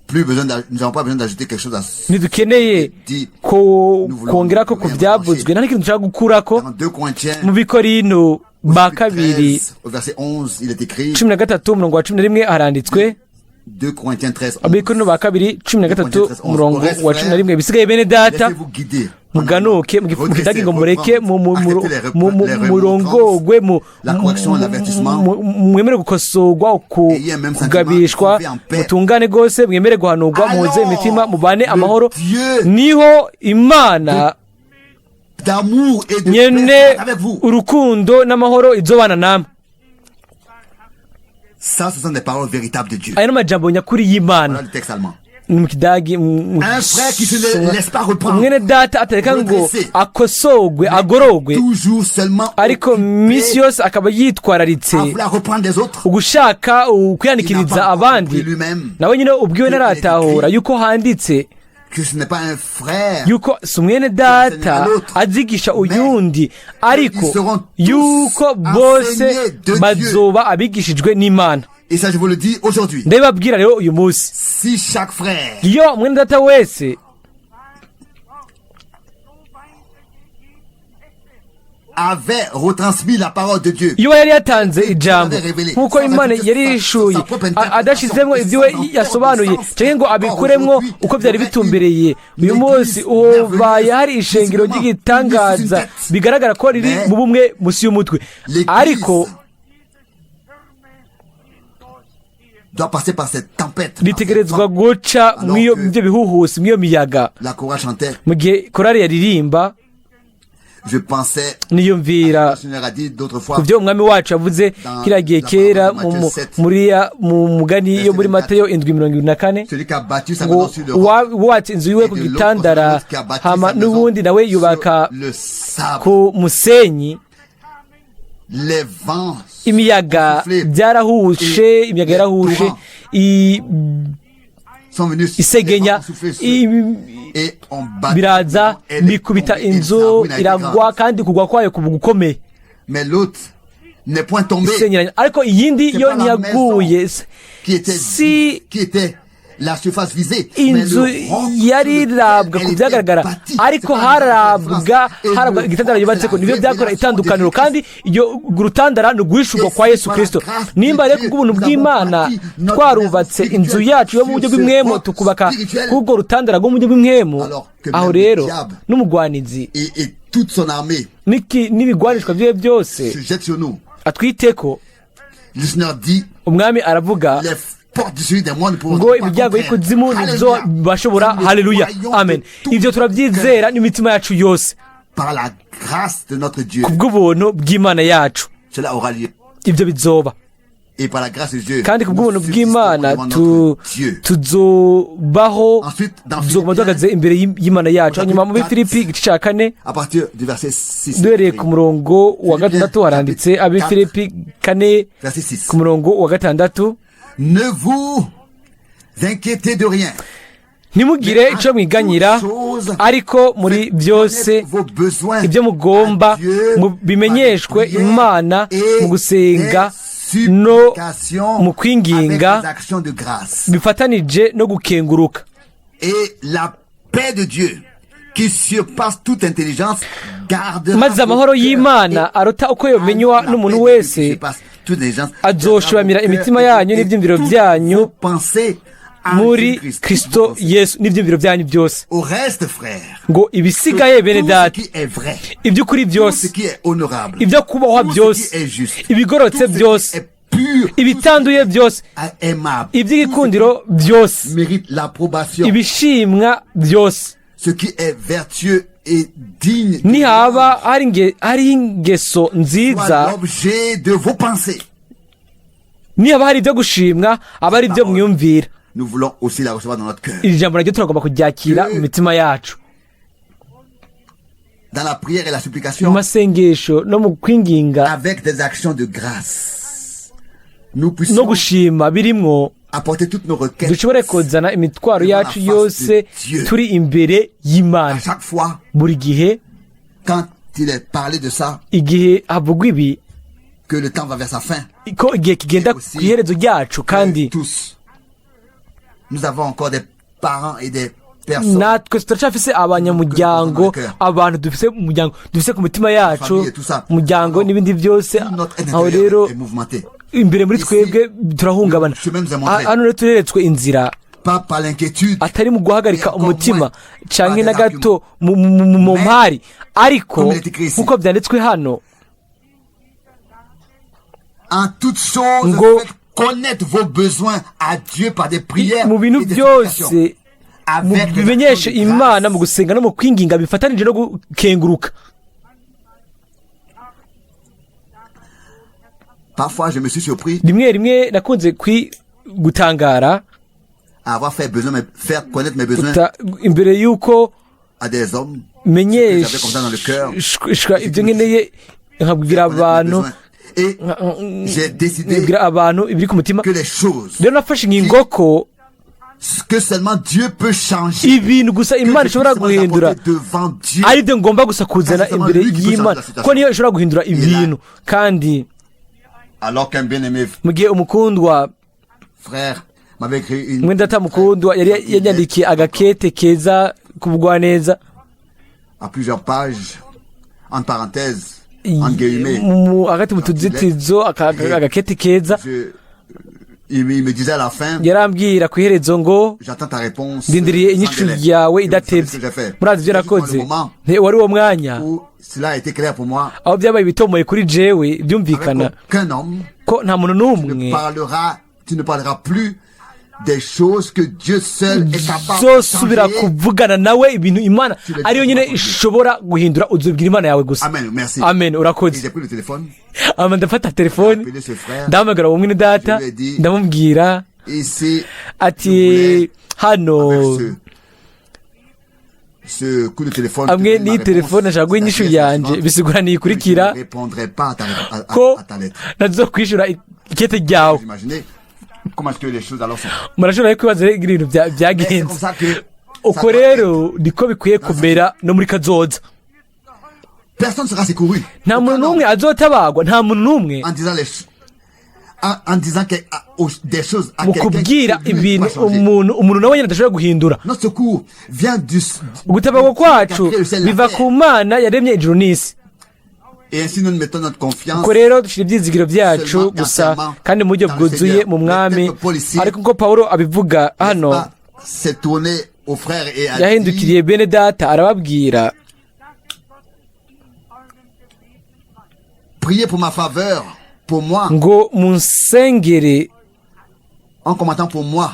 plus besoin d'a- nous n'avons pas besoin d'ajouter quelque chose à ce Ntidukeneye dit ko nous voulons kongera ko ku rien byavuzwe, nta n'ikintu dushaka gukurako. dans 2 Corinthiens Mu Bikorino au ba chapitre kabiri 13, au verset 11, il est écrit 13 umurongo wa 11 haranditswe. 2 Corinthiens 13, 11. Abikorino ba kabiri 13 umurongo wa 11: bisigaye bene data, Laissez-vous guider. muganuke mu kidagi ngo mureke murongogwe, mwemere gukosorwa, kugabishwa, mutungane rwose, mwemere guhanurwa, muhuze imitima, mubane amahoro, niho Imana D'amour et de nyene paix avec vous. urukundo n'amahoro izobana namwe. Ça, ce sont des paroles véritables de Dieu. Aya ni amajambo nyakuri y'Imana. Voilà le texte allemand. Ni mu kidagi Un frère qui se ne laisse pas reprendre, umwene data atareka ngo redresser, akosogwe, agorogwe, toujours seulement ariko occupé minsi yose akaba yitwararitse à vouloir reprendre les autres. ugushaka ukwihanikiriza Il n'a pas abandi, compris lui-même nawe nyine ubwiwe ntaratahura yuko handitse que ce n'est pas un frère yuko si umwene data azigisha uyundi, ariko ils seront tous yuko bose enseignés de Dieu. bazoba abigishijwe n'Imana. Et ça, je vous le dis aujourd'hui. Ndabibabwira rero uyu munsi. Si chaque frère Iyo mwene data wese avait retransmis la parole de Dieu, iyo yari yatanze ijambo nk'uko Imana yari yishuye, adashizemwo ibyo we yasobanuye cyangwa ngo abikuremwo uko byari bitumbereye, uyu munsi ubaye hari ishengero ry'igitangaza bigaragara ko riri mu bumwe munsi y'umutwe, ariko l'Église doit passer par cette tempête, par ritegerezwa cette vent. guca mw'iyo ibyo bihuhusi, mw'iyo miyaga. La chorale chantait. Mu gihe korari yaririmba, Je pensais, niyumvira le Seigneur a dit d'autres fois, ku byo umwami wacu yavuze kiriya gihe kera mu mugani yo muri Mateyo 7:24 celui qui a bâti sa ngo maison sur le roc, wubatse inzu yiwe et ku de l'autre, gitandara, l'autre qui a bâti hama sa maison n'ubundi nawe yubaka sur le sable. ku musenyi. Les vents Imiyaga soufflé byarahushe, imiyaga yarahushe sont venus, isegenya les vents ont soufflé sur- et ont battu biraza elle est bikubita tombée et sa inzu ruine a été iragwa, grande. kandi kugwa kwayo kuba gukomeye. Mais l'autre n'est point tombé Isenyeranya, ariko iyindi C'est yo pas la ntiyaguye. qui était Si qui était la surface visée, mais inzu le roc sur yari lequel irabwa elle ku était byagaragara, bâtie, ariko c'est pas la harabwa différence. Et harabwa le igitandara roc, yubatse c'est ko la nibyo byakora révélation itandukaniro, de Jésus-Christ. kandi iyo rutandara ni uguhishurwa Et kwa si Yesu par la Kirisito. grâce de Nimba rero Dieu, kubw'ubuntu nous avons bw'Imana bâti notre twarubatse maison inzu yacu yo mu buryo sur ce bw'imwemu, roc tukubaka spirituel, k'ubwo rutandara rwo mu buryo bw'imwemu, alors que aho même le rero diable n'umugwanizi et toute son armée n'ibigwanishwa byiwe byose se jette sur nous. atwiteko. Le Seigneur dit, Umwami aravuga les portes du celui des moines ne pourront ngo pas ibyago contre y'ikuzimu elle. nibyo Alléluia. bashobora. Nous le Haleluya, croyons amen. de tout Ibyo turabyizera cœur. n'imitima yacu yose. Par la grâce de notre Dieu, Kubw'ubuntu bw'Imana yacu, cela aura lieu. Ibyo bizoba. Et par la grâce de Dieu, Kandi nous kubw'ubuntu subsisterons bw'Imana devant notre Dieu. tuzobaho, Ensuite, dans tuzoguma Philippiens, duhagaze imbere y'Imana yacu. Hanyuma muri Filipi igice cya 4, à partir du verset 6, duhereye ku murongo wa 6 haranditse, Abi Filipi 4 verset 6. ku murongo wa 6: Ne vous inquiétez de rien. Ntimugire icyo mwiganyira, ariko muri byose Vos besoins ibyo mugomba à Dieu bimenyeshwe par des prières Imana et mu gusenga des no supplications mu kwinginga avec des actions de grâce. Bifatanije no gukenguruka. Et la paix de Dieu, qui surpasse toute intelligence, gardera Maze amahoro vos cœurs y'Imana et aruta uko yomenywa la n'umuntu paix de Dieu qui wese surpasse toute intelligence, azoshiramira gardera vos imitima cœurs yanyu et n'ibyiyumviro toutes byanyu vos pensées en muri Jésus-Christ. Kristo Yesu n'ibyiyumviro byanyu byose. Au reste, frères, Ngo ibisigaye bene tout ce data, qui est vrai, iby'ukuri tout ce byose, qui est honorable, ibyo kubahwa tout ce byose, qui est juste, ibigororotse tout ce qui byose, est pur, ibitanduye byose, tout ce qui est aimable, iby'igikundiro byose, tout ce qui mérite l'approbation, ibishimwa byose, ce qui est vertueux et digne de nihaba hari hariho ingeso soit nziza, l'objet de vos pensées. Nihaba hari ibyo gushimwa, aba ari ibyo mwiyumvira. Nous voulons aussi la recevoir dans notre cœur. Iri jambo naryo turagomba kuryakira mu mitima yacu. Dans la prière et la Mu supplication, masengesho no mu kwinginga avec des actions de grâce, nous no puissions gushima birimwo, apporter toutes nos requêtes. Dushobore kuzana imitwaro yacu yose turi imbere y'Imana. À chaque fois, Buri gihe quand il est parlé de ça, igihe havugwa ibi, que le temps va vers sa fin, ko igihe kigenda ku iherezo ryacu, kandi tous, nous avons encore des parents et des personnes, natwe turacyafise abanyamuryango, abantu dufise mu muryango, dufise ku mitima yacu, umuryango n'ibindi byose. Tout notre Aho intérieur rero est mouvementé. Imbere muri twebwe turahungabana. Hano rero tureretswe inzira, Pas par l'inquiétude, atari mu guhagarika umutima canke na gato mu mpari, ariko nk'uko byanditswe hano en toutes choses, ngo faites connaître vos besoins à Dieu par des prières mu bintu et des byose supplications. Avec des bimenyeshe actions de grâce. Imana mu gusenga no mu kwinginga bifatanije no gukenguruka. Parfois, je me suis surpris Rimwe rimwe nakunze gutangara à avoir fait besoin, faire connaître mes besoins imbere y'uko à des hommes. J'avais comme ça dans le cœur. menyeshwa ibyo nkeneye, nkabwira Connaître mes abantu besoins. Et j'ai décidé nkabwira abantu ibiri ku mutima. Que les choses Rero nafashe ingingo ko que seulement Dieu peut changer, ibintu gusa que Imana je ishobora puisse seulement guhindura, apporter devant Dieu. ari byo ngomba gusa kuzana imbere y'Imana, ko niyo ishobora guhindura ibintu. Kandi Alors qu'un bien-aimé mu gihe umukundwa frère m'avait écrit une mwene data mukundwa yari yanyandikiye agakete keza k'ubugwaneza, à plusieurs pages, en parenthèse, entre guillemets, hagati mu tuzitizo agakete keza, il me disait à la fin, yarambwira ku iherezo ngo j'attends ta réponse ndindiriye sans inyishu délai. yawe Et vous savez ce idatevye. que j'ai fait? Murazi ibyo C'est justement nakoze? le moment Wari uwo mwanya où cela a été clair pour moi. Aho byabaye ibitomoye kuri jewe byumvikana Avec aucun homme ko nta muntu n'umwe ne parlera, tu ne parleras plus des choses que Dieu seul est capable de zosubira changer. Kuvugana nawe ibintu Imana ariyo nyine ishobora guhindura, uzubwira Imana yawe gusa. Amen, merci. Amen, Et urakoze. j'ai pris le téléphone. Ama ndafata telefone, Appelé ce frère. ndahamagara uwo mwene data, Je lui ai dit, ndamubwira ici, ati je voulais, hano avec ce coup de téléphone, hamwe te donner ma n'iyi telefone réponse, nashaka guha inyishu c'est-à-dire, yanje, suivante, bisigura niyikurikira je ne répondrai pas ko à ta lettre. ntazokwishura ikete ryawe. Vous imaginez comment est-ce que les choses alors sont. Murashobora kwibaza rero ibintu Mais c'est byagenze. comme ça que ça Uko doit rero niko bikwiye kumera no muri kazoza. être. Personne ne sera secouru. Nta muntu Aucun n'umwe homme. azotabagwa, nta muntu n'umwe. En disant les ch- en disant des choses à Mu quelqu'un kubwira qui lui ne peut ibintu pas changer. umuntu, umuntu nawe nyine adashobora guhindura. Notre secours vient du Ugutabagwa kwacu qui a créé le ciel et la biva terre. ku Mana yaremye ijuru n'isi. Et ainsi nous mettons notre confiance Ubwo rero dushyira ibyizigiro byacu seulement gusa entièrement kandi mu buryo dans le bwuzuye Seigneur. mu Mwami. Mais tel que Paul ici, Ariko nkuko Pawulo abivuga hano, n'est-ce pas, s'est tourné aux frères et a dit, yahindukiriye bene data arababwira, priez pour ma faveur, pour moi, ngo munsengere, en commentant pour moi.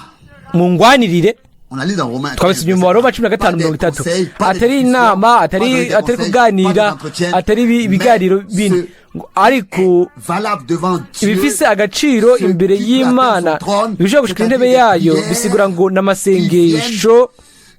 Mungwanirire. On a lu dans Romains Twabisomye mu Baroma 15:30, atari inama, atari kuganira, atari ibiganiro bindi, ngo ariko valable devant Dieu, ibifise agaciro imbere y'Imana, ibishobora gushika intebe yayo, bisigura ngo n'amasengesho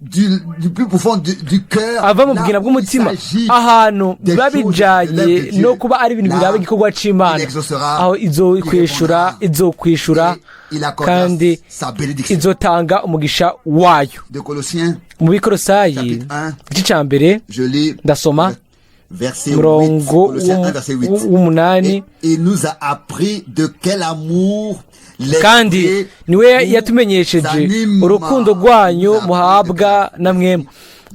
du plus profond du cœur, ava mu là bwina où il bw'umutima, s'agit ahantu des biba choses de bijanye l'œuvre de Dieu. no kuba ari ibintu Là, biraba igikorwa c'Imana, il exaucera, aho izokwishura, il répondra, izokwishura et il accordera kandi sa bénédiction. Izotanga umugisha wayo. De Colossiens, Mu Bikorosayi chapitre 1, igice ca mbere, je lis ndasoma Verset 8, Umurongo Colossiens 1, verset 8. w'umunani. Et il nous a appris de quel amour Kandi l'Esprit niwe nous yatumenyesheje anime. urukundo rwanyu Nous a appris de muhabwa na mwemu.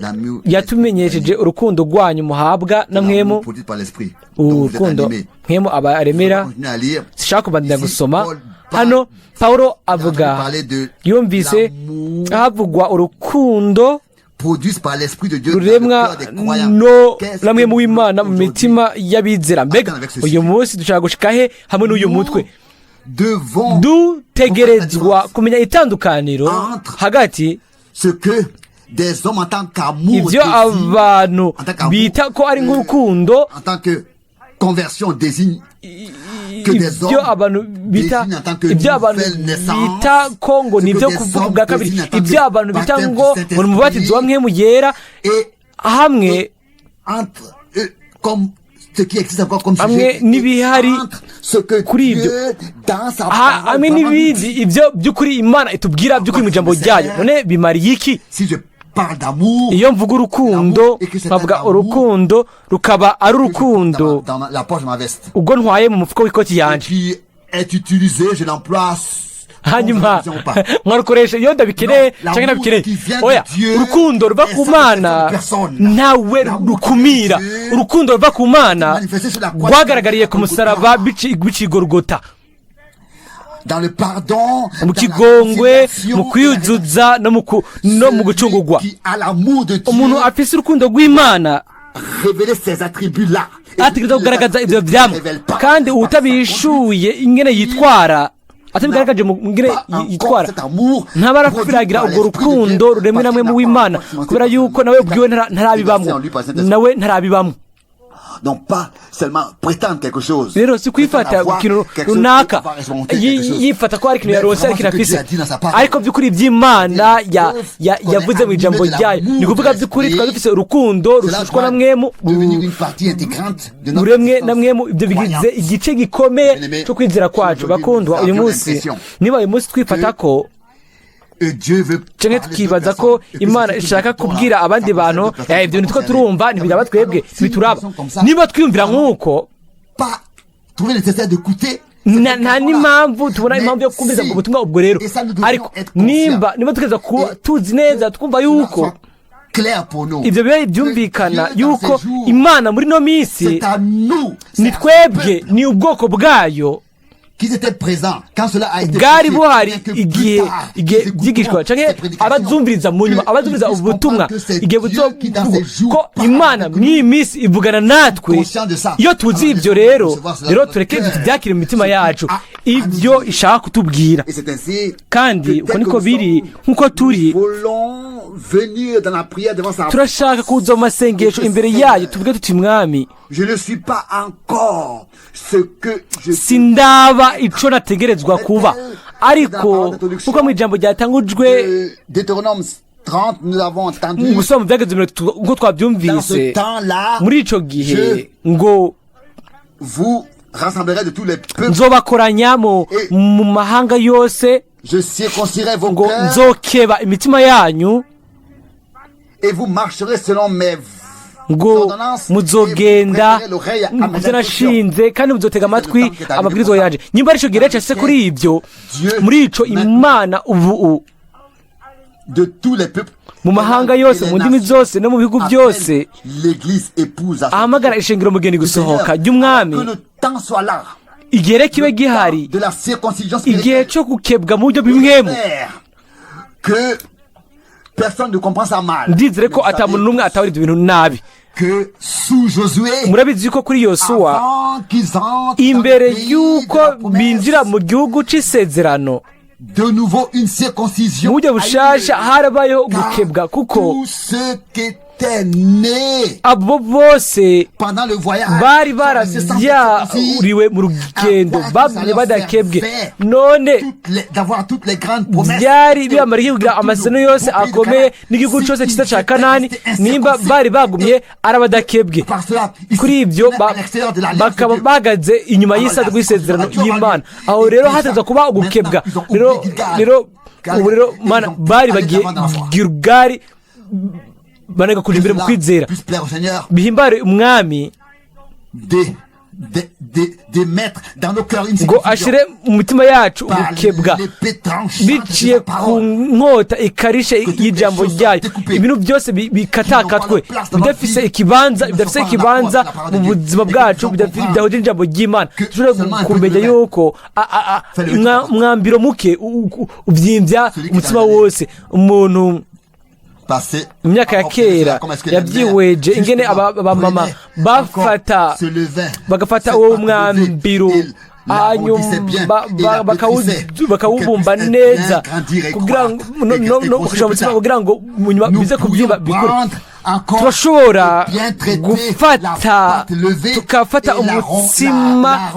L'amour- Yatumenyesheje urukundo rwanyu muhabwa na mwemu. L'amour produit par l'Esprit dont vous êtes Urukundo animés. mwemu abaremera. Continuez à lire. Sinshaka kubandanya Ici, gusoma. Paul parle- Hano Pawulo Il a entendu avuga, parler de yumvise l'amour havugwa urukundo produit par l'Esprit de Dieu dans le ruremwa cœur des croyants. no Qu'est-ce na que mwemu nous w'Imana mu aujourd'hui mitima y'abizera. Mbega avec ceci. uyu munsi dushaka gushika he hamwe n'uyu Nous mutwe? devons Dutegerezwa kumenya itandukaniro Entre hagati ce que des hommes en tant qu'amour ibyo désignent, abantu en tant qu'amour, bita ko ari nk'urukundo, en tant que conversion désigne que des ibyo hommes abantu bita, désignent en tant que ibyo abantu nouvelle naissance, bita ko ngo ce ni que ibyo des kuvuga hommes ubwa kabiri, désignent en tant ibyo que abantu bita baptême ngo du ngo ni umubatizo wa Saint-Esprit mwemu yera, et hamwe entre eux, comme ce qui existe encore comme hamwe sujet, et n'ibihari entre ce que kuri ibyo. Dieu dans sa parole Hamwe vraiment nous n'ibindi dit. ibyo by'ukuri Imana itubwira by'ukuri mu ijambo ryayo. None bimariye iki Si je parle d'amour, iyo mvuga urukundo, nkavuga urukundo rukaba ari que je porte urukundo dans la poche de ma veste, ubwo ntwaye mu mufuko w'ikoti et yanjye, qui est utilisé, je l'emploie hanyuma ou pas. nkarukoresha iyo ndabikeneye Non, cyangwa l'amour ntabikeneye? qui vient de Oya, Dieu urukundo ruva est ku sans Mana personne. ntawe L'amour rukumira. de Dieu Urukundo ruva ku Mana manifesté sur la croix rwagaragariye ku de musaraba bicigorogota, dans le pardon, mu dans la kigongwe, réconciliation mu et la kwiyuzuza no mu Celui gucungurwa. qui a l'amour de Dieu Umuntu afise urukundo rw'Imana révéler ces attributs-là. Et ategerezwa celui qui kugaragaza les ibyo vyamwa, révèle pas kandi par sa uwutabishuye ingene yitwara, atabigaragaje mu ngene pas encore yitwara, cet amour ntaba produit arafiragira par urwo l'Esprit de rukundo Dieu, ruremwe parce namwe qu'il mu n'a w'Imana, pas encore kubera yuko nawe ubwiwe ntarabibamwo, en lui par le Saint-Esprit. nawe ntarabibamwo. Donc pas seulement prétendre quelque chose. Rero si kwifata Prétendre avoir ikintu quelque chose, runaka, avoir expérimenté quelque chose. yifata ko hari ikintu Mais yaronse, vraiment ari ikintu ce que Dieu afise, a dit dans sa parole. ariko by'ukuri iby'Imana yavuze mu ijambo ryayo, ni kuvuga by'ukuri twari dufise urukundo Cela rushushwa na doit mwemu, devenir une partie intégrante de notre ruremwe na existence mwemu, ibyo bigize croyante. igice gikomeye Bien-aimé, cyo kwizera kwacu. aujourd'hui, Bakundwa, nous uyu avions munsi, l'impression niba uyu munsi twifata ko Et Dieu veut canke parler tukibaza d'autres ko personnes. Et que Imana ce que ishaka nous écoutons kubwira là, abandi ça concerne bantu, d'autres personnes ibyo qui nitwo sont turumva, concernées. ntibiraba twebwe, Alors, si nous ntibituraba, pensons comme ça, niba twiyumvira nk'uko, pas trouver nécessaire d'écouter nta n'impamvu tubona Mais impamvu yo kumviriza si, ubwo butumwa. Ubwo rero, et ça, nous devons ariko être conscients. nimba tugerageza kuba Et tuzi neza, twumva yuko soit clair pour nous. ibyo biba byumvikana Que Dieu, dans yuko ces jours, Imana muri ino minsi c'est à nous, c'est ni à ce twebwe, peuple ni ubwoko bwayo qui étaient présents quand cela a été bwari prêché, buhari bien que plus igihe tard, igihe ils écouteront byigishwa, canke ces prédications, abazumviriza mu nyuma, que abazumviriza ils puissent ubutumwa comprendre que c'est igihe Dieu qui, dans buzovugwa, ces jours, ko parle Imana avec nous. mw'iyi minsi ivugana natwe. Conscient de ça. Iyo tuzi Alors, ibyo laissons-nous rero, recevoir cela rero dans notre tureke cœur. tubyakire mu mitima Ce qui yacu a à ibyo nous dire. ishaka kutubwira. Et c'est ainsi Kandi que uko tel que niko nous biri, sommes, nk'uko turi, nous voulons venir dans la prière devant sa turashaka kuza mu masengesho imbere yayo, tuvuge tuti: "Mwami, Je ne suis pas encore ce que je suis. sindaba ico nategerezwa kuba." Ariko kuko mu ijambo ryatangujwe Deutéronome 30, nous avons entendu mu gusoma mu Byagezwe 30, nkuko dans twabyumvise, ce temps-là, muri ico gihe je ngo vous rassemblerai de tous les peuples, nzobakoranya mu mahanga yose, je circoncirai vos ngo cœurs nzokeba imitima yanyu, et vous marcherez selon mes ngo ordonnances et vous muzogenda prêterez l'oreille à mes muvyo instructions. nashinze, kandi muzotega amatwi amabwiriza yanje. Nimba ari ico gihe rero cashitse kuri ibyo, muri ico Imana ubu De tous les peuples mu mahanga yose, mu ndimi zose no mu bihugu byose, l'église épouse à ahamagara ishengero mugeni gusohoka ry'umwami. Que le temps soit là, Igihe rero kibe gihari, de la circoncision igihe spirituelle. cyo gukebwa mu buryo bimwemu. J'espère que personne ne comprend ça mal. Ndizere ko Mais vous ata muntu savez n'umwe atahura ibyo bintu nabi. que sous Josué, Murabizi ko kuri Yosuwa, avant qu'ils entrent dans le imbere pays de y'uko la promesse, binjira mu gihugu c'isezerano, de nouveau une circoncision mu buryo a eu lieu. bushasha harabayeho Car gukebwa, kuko tous ceux qui étaient nés abo bose pendant le voyage bari sont restés sans être circoncis, baravyariwe mu rugendo bagumye badakebwe. None d'avoir toutes les grandes promesses byari et bibamara iki kugira tout le amasezerano yose beau pays de akomeye Canaan, n'igihugu si cyose ils cyiza ca étaient Kanani restés nimba incirconcis? bari bagumye ari abadakebwe? Par cela, ils Kuri se ibyo tenaient à l'extérieur de l'alliance de bakaba Dieu. bahagaze inyuma Alors, y'isanduku la y'isezerano circoncision y'Imana. a lieu. Aho Et rero puis hateza ça, kuba ugukebwa. maintenant, ils ont Rero oublié Gilgal. rero ubu rero Ils mana ont bari allé bagiye d'avant dans la foi. Gilgali. Banega kuja Que imbere mu cela kwizera, puisse plaire au Seigneur bihimbare Umwami, de mettre dans nos cœurs une ngo circoncision ashire mu mitima yacu par ubukebwa l'épée tranchante de biciye sa ku parole. nkota ikarishe y'ijambo ryayo, ibintu byose bikatakatwe bidafise ikibanza, bidafise ikibanza mu buzima bwacu, bidahuje n'ijambo ry'Imana. Dushobora kumenya yuko umwambiro muke ubyimbya umutima wose. Umuntu Passé mu myaka ya kera yabyihweje ingene abamama bafata, bagafata uwo mwambiro, hanyuma bakawubumba neza kugira ngo no kugira umutsima, kugira ngo mu nyuma bize kubyimba bikure. Turashobora gufata, tukafata umutsima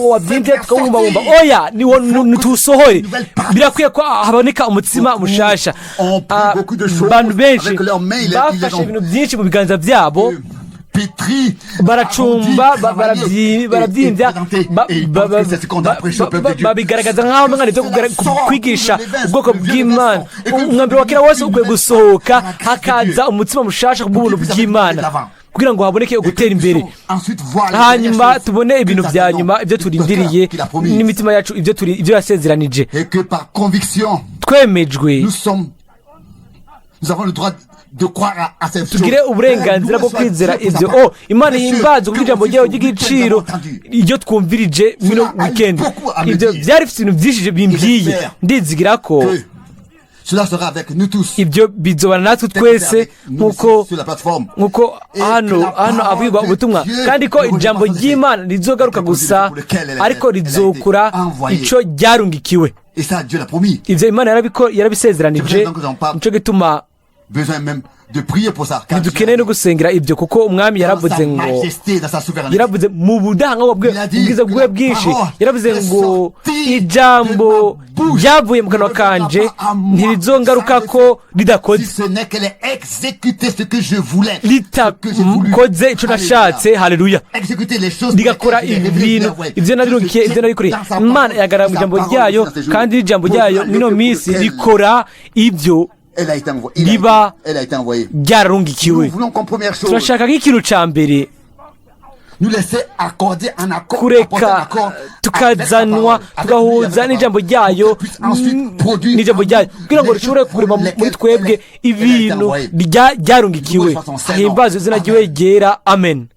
wabyimbye tukawubumbabumba. Oya, niwo ntituwusohore. Birakwiye ko haboneka umutsima mushasha. Abantu benshi bafashe ibintu byinshi mu biganza byabo, baracumba, barabyimbya, babigaragaza nk'aho umwana byo kwigisha ubwoko bw'Imana. Umwambaro wa kera wose ukwiye gusohoka, hakaza umutsima mushasha ku bw'ubuntu bw'Imana, kugira ngo haboneke ugutera imbere, hanyuma tubone ibintu bya nyuma, ibyo turindiriye n'imitima yacu, ibyo turi, ibyo yasezeranije twemejwe. Tugire uburenganzira bwo kwizera ibyo. Oh, Imana ihimbaza kuko ijambo ryayo ry'igiciro iryo twumvirije mino weekend, ibyo byari bifite ibintu byinshi bimbwiye. Ndizigira ko ibyo bizobana natwe twese nk'uko hano abwirwa ubutumwa, kandi ko ijambo ry'Imana rizogaruka gusa, ariko rizokura ico ryarungikiwe. Ibyo Imana yarabisezeranije. Nico gituma ntidukeneye no gusengera ibyo, kuko Umwami yaravuze ngo, yaravuze mu budahangarwa bwe, ubwiza bwe bwinshi, yaravuze ngo ijambo ryavuye mu kanwa kanje ntirizongaruka ko ridakoze, ritakoze icyo nashatse. Haleluya! Rigakora ibintu ibyo narirungikiye, ibyo narikoreye. Imana yagaragara mu ijambo ryayo, kandi ijambo ryayo mw'ino minsi rikora ibyo riba ryararungikiwe. Turashaka nk'ikintu cya mbere kureka tukazanwa, tugahuza n'ijambo ryayo, n'ijambo ryayo, kugira ngo rishobore kurema muri twebwe ibintu ryarungikiwe. Himbazwe izina ryiwe ryera. Amen.